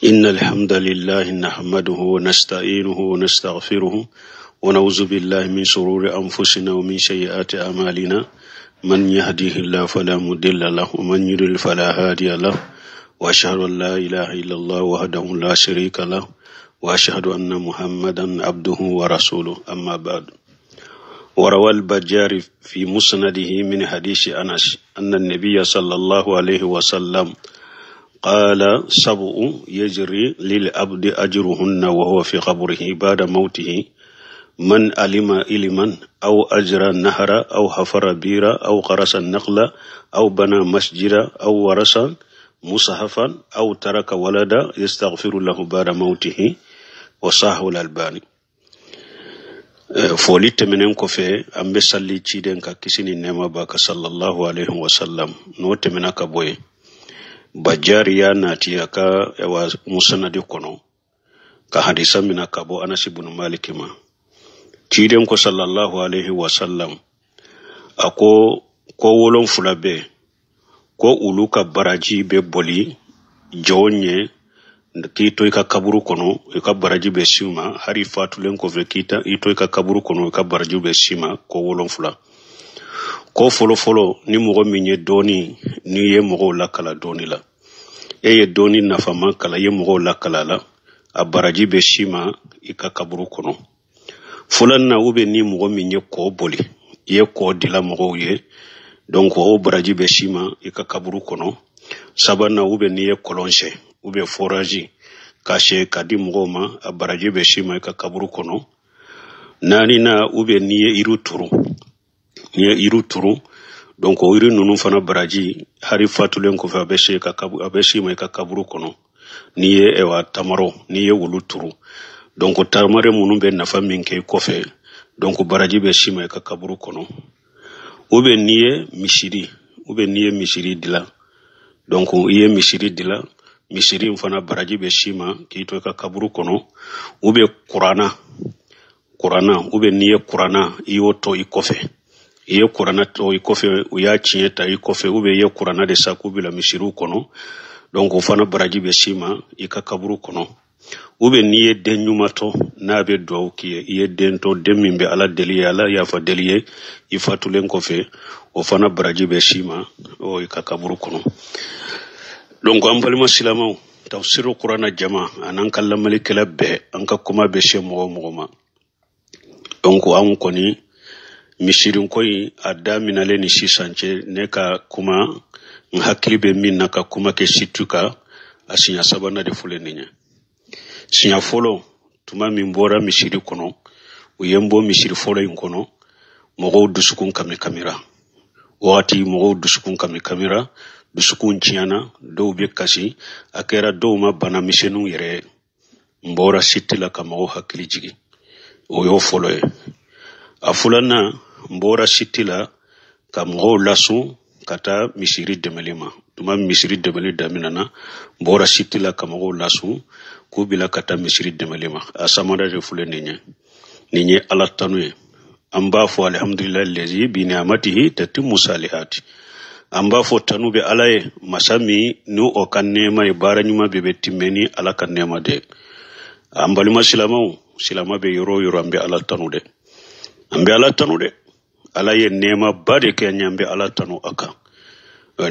إن الحمد لله نحمده ونستعينه ونستغفره ونعوذ بالله من شرور أنفسنا ومن سيئات أعمالنا من يهديه الله فلا مضل له ومن يضلل فلا هادي له وأشهد أن لا إله إلا الله وحده لا شريك له وأشهد أن محمدا عبده ورسوله أما بعد وروى البجاري في مسنده من حديث أنس أن النبي صلى الله عليه وسلم قال سبع يجري للعبد أجرهن وهو في قبره بعد موته من علم علما أو أجرى نهرا أو حفر بيرا أو غرس النخل أو بنى مسجدا أو ورث مصحفا أو ترك ولدا يستغفر له بعد موته وصححه الألباني. Foli tɛmɛnen kɔfɛ, an bɛ sali ciden ka kisi ni nɛɛma b'a kan sallallahu alaihi wasallam. N'o tɛmɛna ka bɔ yen, Bajari y'a nati a ka ɛwa musanadi kɔnɔ ka hadisa mina ka bɔ Anasi bunu Maliki ma. Ciden ko sallallahu alaihi wasallam, a ko ko 7 bɛ ko olu ka baraji bɛ boli jɔn ye k'i to i ka kaburu kɔnɔ, i ka baraji bɛ s'i ma. Hali fatulen kɔfɛ, k'i i to i ka kaburu kɔnɔ, i ka baraji bɛ s'i ma. Ko 7, ko fɔlɔfɔlɔ, ni mɔgɔ min ye dɔɔni, n'i ye mɔgɔw lakala dɔɔni la, e ye dɔɔni nafama kalan, i ye mɔgɔw lakala la, a baraji bɛ s'i ma i ka kaburu kɔnɔ. Filanan, u bɛ ni mɔgɔ min ye kɔ boli, i ye kɔ dila mɔgɔw ye, donc o baraji bɛ s'i ma i ka kaburu kɔnɔ. Sabanan, u bɛ n'i ye kɔlɔn sen, u bɛ forage ka se ka di mɔgɔw ma, a baraji bɛ s'i ma i ka kaburu kɔnɔ. Naaninan, u bɛ n'i ye yiri turu, n'i ye yiri turu, donc o yiri ninnu fana baraji, hali fatulen kɔfɛ, a bɛ se ka a bɛ s'i ma i ka kaburu kɔnɔ. N'i ye ɛwa tamaro, n'i ye olu turu, donc tamaro minnu bɛ nafa min kɛ i kɔfɛ, donc baraji bɛ s'i ma i ka kaburu kɔnɔ. U bɛ n'i ye misiri, u bɛ n'i ye misiri dilan, donc i ye misiri dilan, misiri in fana baraji bɛ s'i ma k'i to i ka kaburu kɔnɔ. U bɛ kuranna, kuranna, u bɛ n'i ye kuranna, i y'o to i kɔfɛ, i ye kuranna to i kɔfɛ, u y'a tiɲɛ ta i kɔfɛ, u bɛ i ye kuranna de sa k'u bila misiriw kɔnɔ, donc o fana baraji bɛ s'i ma i ka kaburu kɔnɔ. U bɛ n'i ye den ɲuman to n'a bɛ duwawu k'i ye, i ye den to, den min bɛ Ala deli ye, Ala yafa deli ye i fatulen kɔfɛ, o fana baraji bɛ s'i ma o i ka kaburu kɔnɔ. Donc an balima silamɛw, tafsiru kuranna jama an'an ka lamɛnnikɛla bɛɛ, an ka kuma bɛ se mɔgɔ o mɔgɔ ma. Donc anw kɔni misirinko in a daminɛlen ni sisan cɛ, ne ka kuma, n hakili bɛ min na ka kuma kɛ situ kan, a siɲɛ sabanan de filɛ nin ye. Siɲɛ fɔlɔ, tuma min bɔra misiri kɔnɔ, u ye n bɔ misiri fɔlɔ in kɔnɔ, mɔgɔw dusukun kami kamira. Wagati mɔgɔw dusukun kami kamira, dusukun tiɲɛna, dɔw bɛ kasi, a kɛra dɔw ma bana misɛnninw yɛrɛ ye. N bɔra siti la ka mɔgɔw hakili jigin, o y'o fɔlɔ ye. A filanan, n bɔra siti la ka mɔgɔw lasun ka taa misiri dɛmɛli ma. Tuma misiri dɛmɛli daminɛna, n bɔra siti la ka mɔgɔw lasun k'u bila ka taa misiri dɛmɛli ma. A samara de filɛ nin ye. Nin ye Ala tanu ye. An b'a fɔ alihamudulilayi lezi bi ni'amatihi tatimu salihati. An b'a fɔ tanu bɛ Ala ye, masa min n'o o ka nɛɛma ye, baara ɲuman bɛɛ bɛ tɛmɛ ni Ala ka nɛɛma de ye. An balima silamɛw, silamɛ bɛ yɔrɔ o yɔrɔ, an bɛ Ala tanu dɛ, an bɛ Ala tanu dɛ. Ala ye nɛɛmaba de kɛ an ye, an bɛ Ala tanu a kan.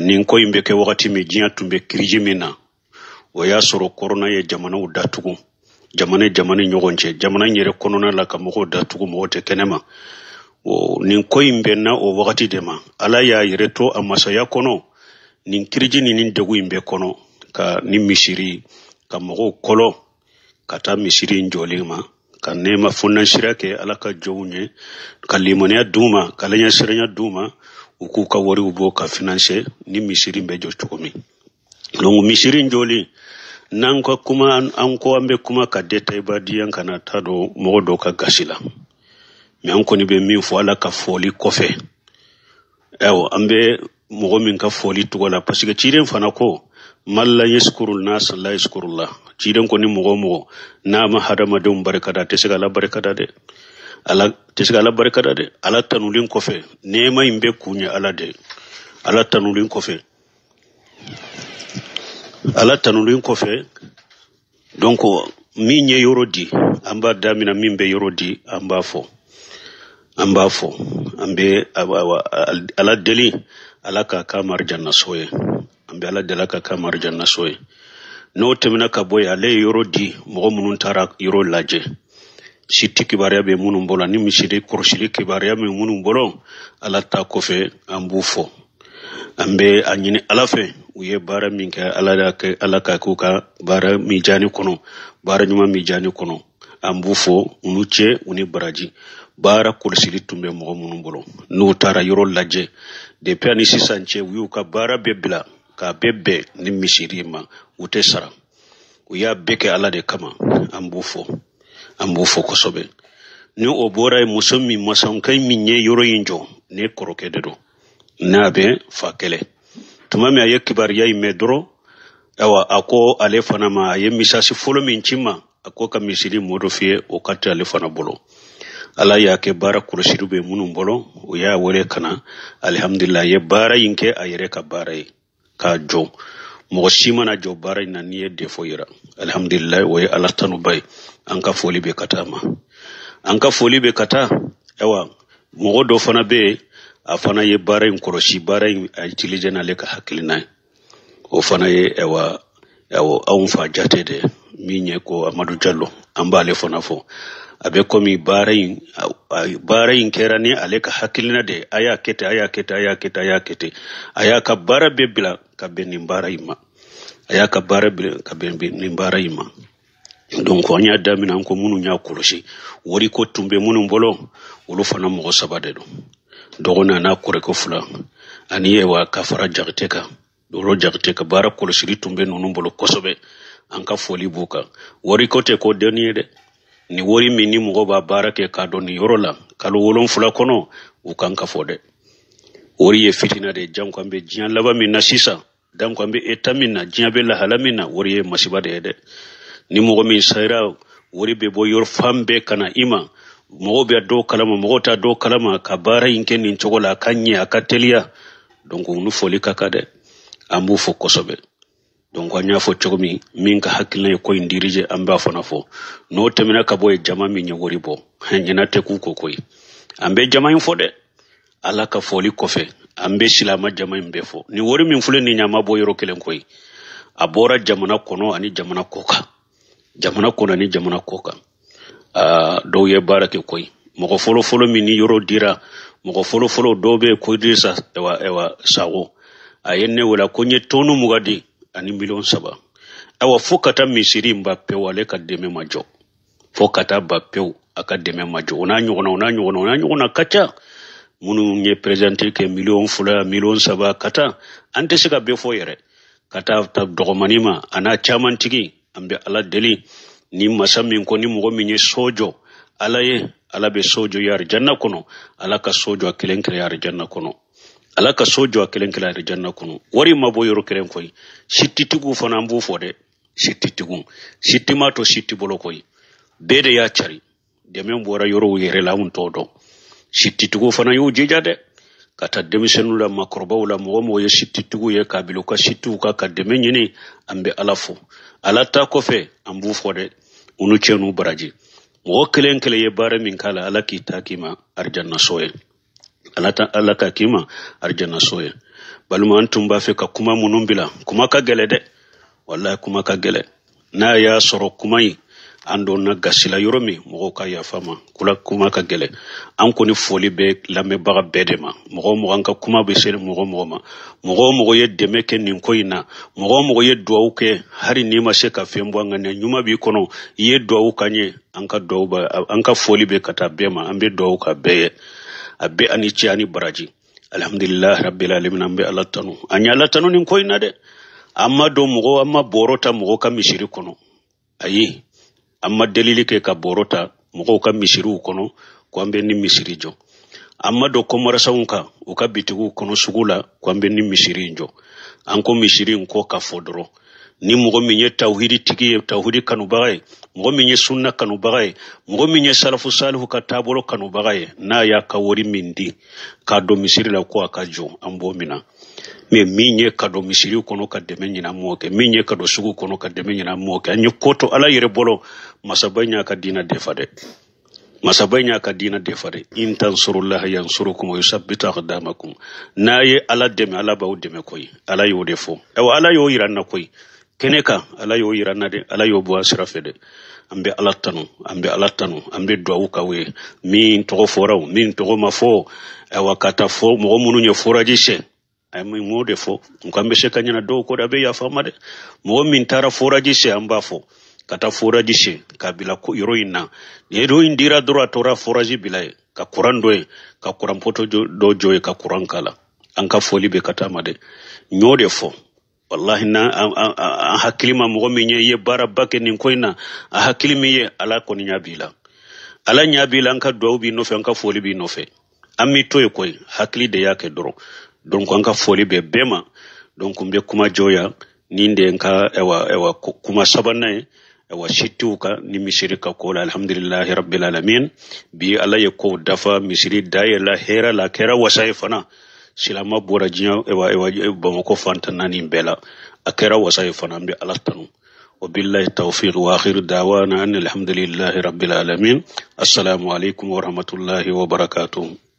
Nin ko in bɛ kɛ wagati min, diɲɛ tun bɛ kiriji min na, o y'a sɔrɔ korona ye jamanaw datugu, jamana jamana ɲɔgɔn cɛ, jamana in yɛrɛ kɔnɔna la ka mɔgɔw datugu, mɔgɔw tɛ kɛnɛma. O nin ko in bɛnna o wagati de ma. Ala y'a yɛrɛ to a masaya kɔnɔ nin kiriji ni nin degun in bɛɛ kɔnɔ, ka ni misiri ka mɔgɔw kɔlɔ ka taa misiri in jɔlen ma, ka nɛɛma fɔnansira kɛ Ala ka jɔnw ye, ka limaniya d'u ma, ka laɲɛsiranya d'u ma, u k'u ka wariw bɔ ka financer ni misiri in bɛ jɔ cogo min. Donc misiri in jɔlen, n'an ka kuma, an ko an bɛ kuma ka détail ba di, an kana taa don mɔgɔ dɔw ka gasi la. Mais an kɔni bɛ min fɔ Ala ka fɔli kɔfɛ, ayiwa, an bɛ mɔgɔ min ka fɔli tɔgɔ la, parce que ciden fana ko man la yashkuru nas la yashkurullah. Ciden ko ni mɔgɔ o mɔgɔ n'a ma hadamadenw barika da, a tɛ se ka Ala barika da dɛ, Ala tɛ se ka Ala barika da dɛ. Ala tanulen kɔfɛ, nɛɛma in bɛ kun ye Ala de. Ala tanulen kɔfɛ, Ala tanulen kɔfɛ, Donc min ye yɔrɔ di, an b'a damina, min bɛ yɔrɔ di, an b'a fɔ, an b'a fɔ, an bɛ Ala deli, Ala k'a k'a ma arijanna so ye. An bɛ Ala deli, Ala k'a k'a ma arijanna so ye. N'o tɛmɛna ka bɔ yen, ale ye yɔrɔ di mɔgɔ minnu taara yɔrɔ lajɛ, siti kibaruya bɛ minnu bolo ani misiri kɔlɔsili kibaruya bɛ minnu bolo, Ala ta kɔfɛ an b'u fɔ. An bɛ a ɲini Ala fɛ, u ye baara min kɛ, Ala y'a kɛ, Ala k'a k'u ka baara mijani kɔnɔ, baara ɲuman mijani kɔnɔ. An b'u fɔ, u ni cɛ, u ni baraji. Baara kɔlɔsili tun bɛ mɔgɔ minnu bolo, n'u taara yɔrɔ lajɛ depuis ani sisan cɛ, u y'u ka baara bɛɛ bila k'a bɛɛ bɛn ni misiri ma, u tɛ sara, u y'a bɛɛ kɛ Ala de kama. An b'u fɔ, an b'u fɔ kosɛbɛ. Ni o bɔra yen, muso min, masankɛ min ye yɔrɔ in jɔ, ne kɔrɔkɛ de don, n'a bɛ fa kɛlɛ. Tuma min a ye kibaruya in mɛn dɔrɔn, ayiwa, a ko ale fana ma, a ye misasi fɔlɔ min ci ma, a ko ka misiri modifier, o ka tɛ ale fana bolo. Ala y'a kɛ baara kɔlɔsili bɛ minnu bolo, o y'a wele ka na. Alihamudulila, a ye baara in kɛ a yɛrɛ ka baara ye k'a jɔ. Mɔgɔ si mana jɔ baara in na n'i ye defo yira. Alihamudulila, o ye Ala tanuba ye. An ka foli bɛ ka taa ma, an ka foli bɛ ka taa. Ayiwa, mɔgɔ dɔ fana bɛ yen, a fana ye baara in kɔlɔsi, baara in a utiliser n'ale ka hakilina ye. O fana ye, ayiwa, anw fa jate de min ye ko Amadu Jalo, an b'ale fana fɔ. A bɛ komi baara in, baara in kɛra ni ale ka hakilina de ye. A y'a kɛ ten, a y'a kɛ ten, a y'a kɛ ten, a y'a kɛ ten. A y'a ka baara bɛɛ bila ka bɛn nin baara in ma, a y'a ka baara bila ka bɛn nin baara in ma. Donc an y'a daminɛ, an ko minnu y'a kɔlɔsi, wariko tun bɛ minnu bolo, olu fana mɔgɔ saba de don: dɔgɔnin n'a kɔrɔkɛ fila, ani ayiwa, ka fara Jakite kan. Olu Jakite ka baara kɔlɔsili tun bɛ ninnu bolo kosɛbɛ. An ka foli b'u kan. Wariko tɛ ko dɔnni ye dɛ. Ni wari min ni mɔgɔ b'a baara kɛ k'a dɔn nin yɔrɔ la, kalo 7 kɔnɔ, u kan ka fɔ dɛ. Wari ye fitina de ye. Janko an bɛ diɲɛ laban min na sisan, janko an bɛ état min na, diɲɛ bɛ lahala min na, wari ye masiba de ye dɛ. Ni mɔgɔ min sayira, wari bɛ bɔ yɔrɔ fan bɛɛ ka na i ma. Mɔgɔw bɛ dɔw kalama, mɔgɔw t'a dɔw kalama, ka baara in kɛ nin cogo la, a ka ɲɛ, a ka teliya. Donc u ni foli ka kan dɛ, an b'u fɔ kosɛbɛ. Donc an y'a fɔ cogo min, min ka hakilina ye ko in diriger, an b'a fana fɔ. N'o tɛmɛna ka bɔ yen, jama min ye wari bɔ, ɲɛna tɛ k'u kɔ koyi. An bɛ jama in fɔ dɛ. Ala ka foli kɔfɛ, an bɛ silama jama in bɛɛ fɔ. Ni wari min filɛ nin ye, a ma bɔ yɔrɔ kelen koyi, a bɔra jamana kɔnɔ ani jamana kɔ kan, jamana kɔnɔ ani jamana kɔ kan. Dɔw ye baara kɛ koyi. Mɔgɔ fɔlɔ fɔlɔ min ni yɔrɔ dira, mɔgɔ fɔlɔ fɔlɔ dɔw bɛ yen ko Idrissa, ayiwa, ayiwa, Sago, a ye ne wele ko n ye tɔni 20 di ani miliyɔn 3. Ayiwa, fo ka taa misiri in ba pewu, ale ka dɛmɛ ma jɔ. Fo ka taa ba pewu, a ka dɛmɛ ma jɔ. O n'a ɲɔgɔnna, o n'a ɲɔgɔnna, o n'a ɲɔgɔnna ka ca, minnu ye présenter kɛ miliyɔn 2, miliyɔn 3, ka taa. An tɛ se ka bɛɛ fɔ yɛrɛ, ka taa ta dɔgɔmani ma, a n'a caman tigi. An bɛ Ala deli, ni masa min ko ni mɔgɔ min ye so jɔ Ala ye, Ala bɛ so jɔ i arijanna kɔnɔ. Ala ka so jɔ a kelen kelen arijanna kɔnɔ. Ala ka so jɔ a kelen kelen arijanna kɔnɔ. Wari ma bɔ yɔrɔ kelen koyi. Sititigiw fana, an b'u fɔ dɛ. Sititigiw, siti ma to siti bolo koyi, bɛɛ de y'a cari. Dɛmɛ bɔra yɔrɔw yɛrɛ la, anw t'o dɔn. Sititigiw fana y'u jija dɛ, ka taa denmisɛnninw la, maakɔrɔbaw la, mɔgɔ mɔgɔ ye sititigiw ye k'a bila u ka sitiw kan ka dɛmɛ ɲini. An bɛ Ala fo. Ala ta kɔfɛ, an b'u fɔ dɛ, u ni cɛ n'u baraji. Mɔgɔ kelen kelen ye baara min k'a la, Ala k'i ta k'i ma arijanna so ye. Ala ta, Ala ka k'i ma arijanna so ye. Balima, an tun b'a fɛ ka kuma minnu bila, kuma ka gɛlɛ dɛ, walahi, kuma ka gɛlɛ. N'a y'a sɔrɔ kuma in an donna gasi la yɔrɔ min, mɔgɔw ka yafa ma kula, kuma ka gɛlɛ. An kɔni foli bɛ lamɛnbaga bɛɛ de ma. Mɔgɔ o mɔgɔ, an ka kuma bɛ se mɔgɔ o mɔgɔ ma, mɔgɔ o mɔgɔ ye dɛmɛ kɛ nin ko in na, mɔgɔ o mɔgɔ ye duwawu kɛ, hali n'i ma se ka fɛn bɔ an ka ɲɛ ɲuman b'i kɔnɔ, i ye duwawu ka ɲɛ, an ka duwawu bɛ, an ka foli bɛ ka taa bɛɛ ma. An bɛ duwawu ka bɛɛ ye, a bɛɛ ani cɛ ani baraji. Alhamdulilahi rabbil alamin. An bɛ Ala tanu, an ye Ala tanu nin ko in na dɛ. An ma don mɔgɔ, an ma bɔrɔ ta mɔgɔ ka misiri kɔnɔ, ayi. An ma delili kɛ ka bɔrɔ ta mɔgɔw ka misiriw kɔnɔ ko an bɛ ni misiri jɔ. An ma don kɔmarasanw kan u ka bitigiw kɔnɔ sugu la ko an bɛ ni misiri in jɔ. An ko misiri in kɔ ka fɔ dɔrɔn, ni mɔgɔ min ye tawhidi tigi ye, tawhidi kanubaga ye, mɔgɔ min ye sunna kanubaga ye, mɔgɔ min ye salafu salihu ka taabolo kanubaga ye, n'a y'a ka wari min di k'a don misiri la ko a ka jɔ, an b'o minɛ. Mais min ye ka don misiri kɔnɔ ka dɛmɛ ɲini an m'o kɛ, min ye ka don sugu kɔnɔ ka dɛmɛ ɲini an m'o kɛ. An ye ko to Ala yɛrɛ bolo. Masaba in y'a ka diinɛ defa dɛ, masaba in y'a ka diinɛ defa dɛ. In tansurullaha yansurukum wa yusabbitu aqdamakum. N'a ye Ala dɛmɛ, Ala b'aw dɛmɛ koyi. Ala y'o de fɔ. Ayiwa, Ala y'o yira n na koyi, kɛnɛ kan. Ala y'o yira n na dɛ, Ala y'o bɔ a sira fɛ dɛ. An bɛ Ala tanu, an bɛ Ala tanu, an bɛ duwawu k'aw ye. Min tɔgɔ fɔra o, min tɔgɔ ma fɔ, ayiwa, ka taa fɔ mɔgɔ minnu ye forage sen, a ye m'o de fɔ. Nka an bɛ se ka ɲina dɔw kɔ dɛ, a bɛ yafa n ma dɛ. Mɔgɔ min taara forage sen, an b'a fɔ ka taa forage sen k'a bila yɔrɔ in na. Ni yɔrɔ in dira dɔrɔn, a tora forage bila yen, ka kuran dɔ yen, ka kuran poto dɔ jɔ yen, ka kuran k'a la. An ka foli bɛ ka taa ma dɛ. N y'o de fɔ, wallahi, na an hakili ma mɔgɔ min ye, i ye baaraba kɛ nin ko in na, a hakili min ye, Ala kɔni ɲɛ b'i la, Ala ɲɛ b'i la. An ka duwawu b'i nɔfɛ, an ka foli b'i nɔfɛ. An m'i to yen koyi, hakili de y'a kɛ dɔrɔn. Donc an ka foli bɛ bɛɛ ma. Donc n bɛ kuma jɔ yan. Nin de ye n ka, ayiwa, kuma sabanan ye, ayiwa, sitiw kan ni misiri ka ko la. Alhamdulilahi rabbil alamin, bi Ala ye kow dafa, misiri dayɛlɛ hɛrɛ la, a kɛra wasa ye fana. Silama bɔra diɲɛ, ayiwa, Bamakɔ fantan naani bɛɛ la, a kɛra wasa ye fana. An bɛ Ala tanu. وبالله التوفيق، واخر دعوانا ان الحمد لله رب العالمين. السلام عليكم ورحمه الله وبركاته.